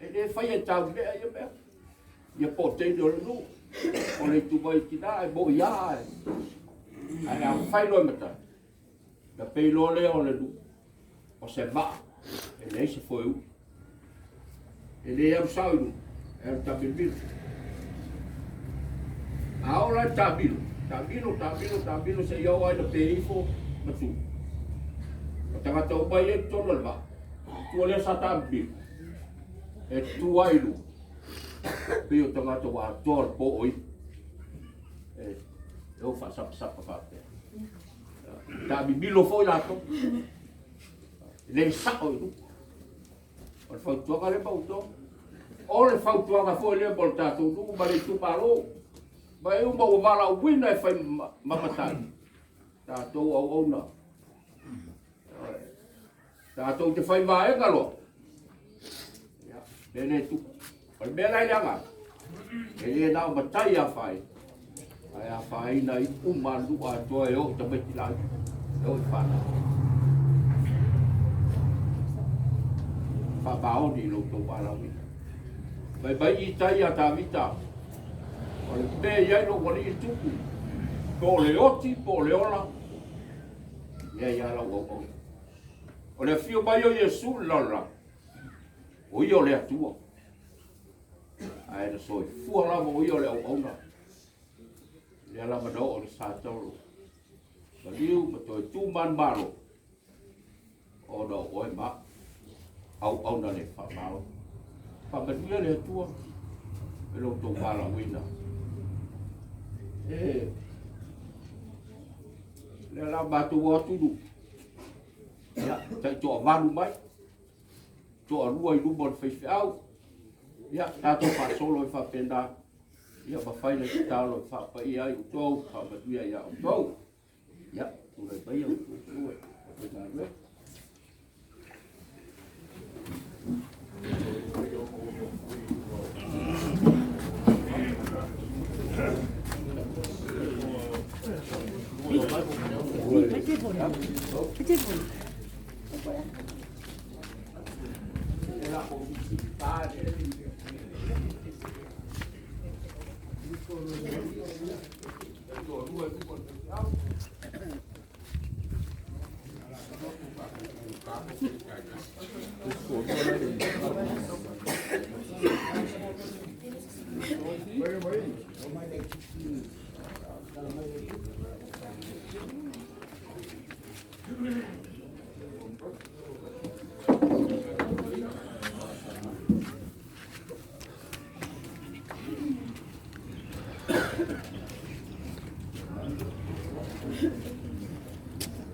E le faia e taumea ia mea. Ia po o teine o le nuu, o le itumai tina e moi a ae. Ae a fai loa e matai, na pei loa lea o le nuu, o se vaa, e leai se foe uli. E le alu sao i luga, e alu taamilomilo. A oo la i taamilo, taamilo, taamilo, taamilo seia oo lava ina pe ifo ma tu. O tagata uma ia i totonu o le vaa, tua lea sa taamilo, e tu ai i luga, pei o tagata ua atoa le po o ia. E, e o faasapasapa faapea. Taamimilo foi latou. E le sao i luga. O le fautuaga lea ma outou. O le fautuaga foi lea mo le tatou nuu ma le itumalo. Ma e uma ua valaauina e fai ma matai, tatou auauna. Tatou te fai vaega loa. Ia, le le tupu. O le mea la i le agaga, e le na o matai e afaina, ae afaina ai uma le nuu atoa e oo i tamaiti laiti, e oo i fanau. Faamaoni i lo outou valaauina. Fai mai i tai ia Tavita, o le mea e i ai lou alii le tupu, po o le oti po o le ola, e i ai lava lau auauna. O le afio mai o Iesu i le lalolagi, o ia o le Atua. Ae na soifua lava o ia o le auauna. Lea lava na oo i le sa taolo. Maliu ma toe tu manumalo, ona o oe ma au, auauna le faamaoni. Faamanuia le Atua i lo outou valaauina. E, lea la matou o atu i luga, ia, tai toavalu mai, toalua i luma o le faifeau, ia, tatou faasolo ai faapena, ia ma fai le tatalo e faapaia ai outou, faamanuia ia outou. Ia, tulai mai au tutu e faigaluega.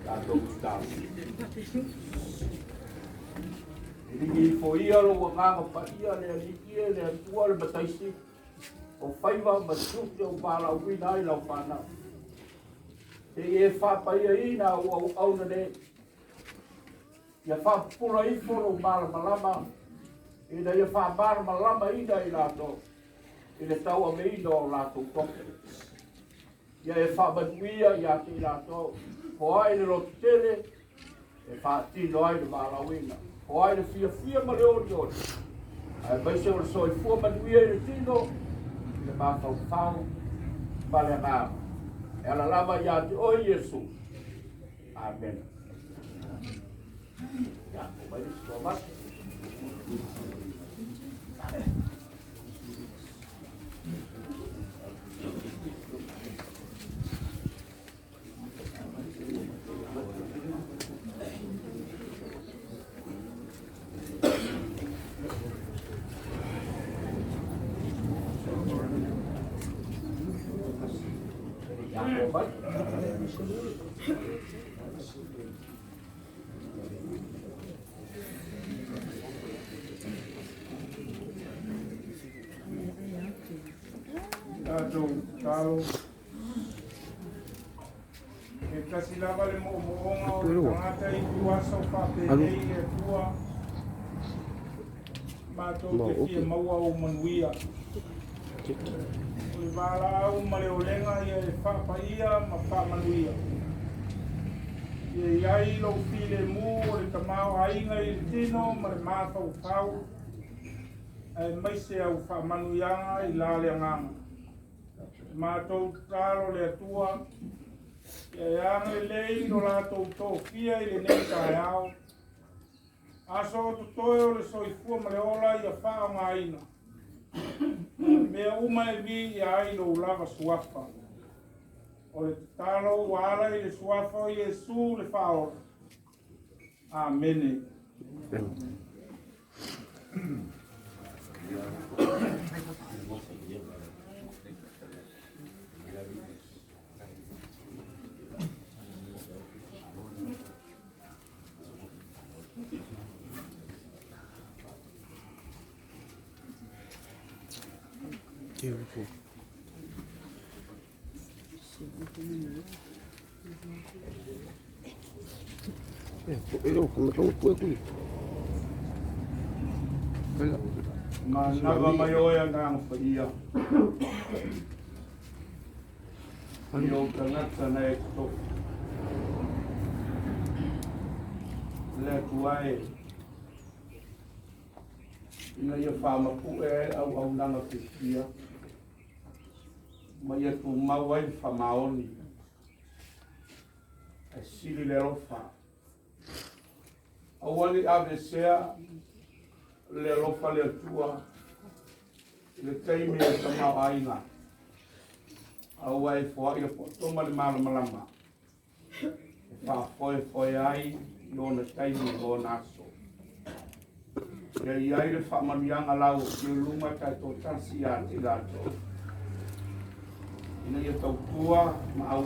Tatou tatalo. E ligi ifo ia lou agaga paia le Alii e le Atua le Mataisi o faiva ma tiute o valaauina ai lau fanau. Se i e faapaiaina au auauna nei. Ia faapupula ifo lou malamalama ina ia faamalamalamaina i latou i le tauaveina o latou tofi. Ia e faamanuia ia te i latou, foai le lototele e faatino ai le valaauina, foai le fiafia ma le olioli, aemaise o le soifua manuia i le tino, i le mafaufau ma le agaga. E ala lava ia te oe Iesu. Amene. Ia, o mai le toa Tatou tatalo. E tasi lava le moomooga o le tagata i ituaso faapenei le Atua. Matou te fia maua ou manuia. O le valaau ma le olega ia e faapaia ma faamanuia. Ia i ai lou filemu o le tamaoaiga i le tino ma le mafaufau. Aemaise au faamanuiaga i la le agaga. Matou tatalo le Atua, ia e agalelei i lo latou tofia i lenei taeao. Aso o totoe o le soifua ma le ola ia faaaogaina. Mea uma e viia ai lou lava suafa. O le tatalo ua ala i le suafa o Iesu le Faaola. Amene. Beautiful. Manava mai oe Agaga Paia i ou tagata na e totofi. Le Atua e, ina ia faamapue ai le auaunaga fiafia ma ia tumau ai le faamaoni ae sili le alofa. Aua ne i aveesea le alofa le Atua i le taimi o le tamaoaiga, aua e foai le popoto ma le malamalama e faafoefoe ai i ona taimi ma ona aso. Ia i ai le faamanuiaga lau o luma taitoatasi ia te i latou, ina ia tautua ma au.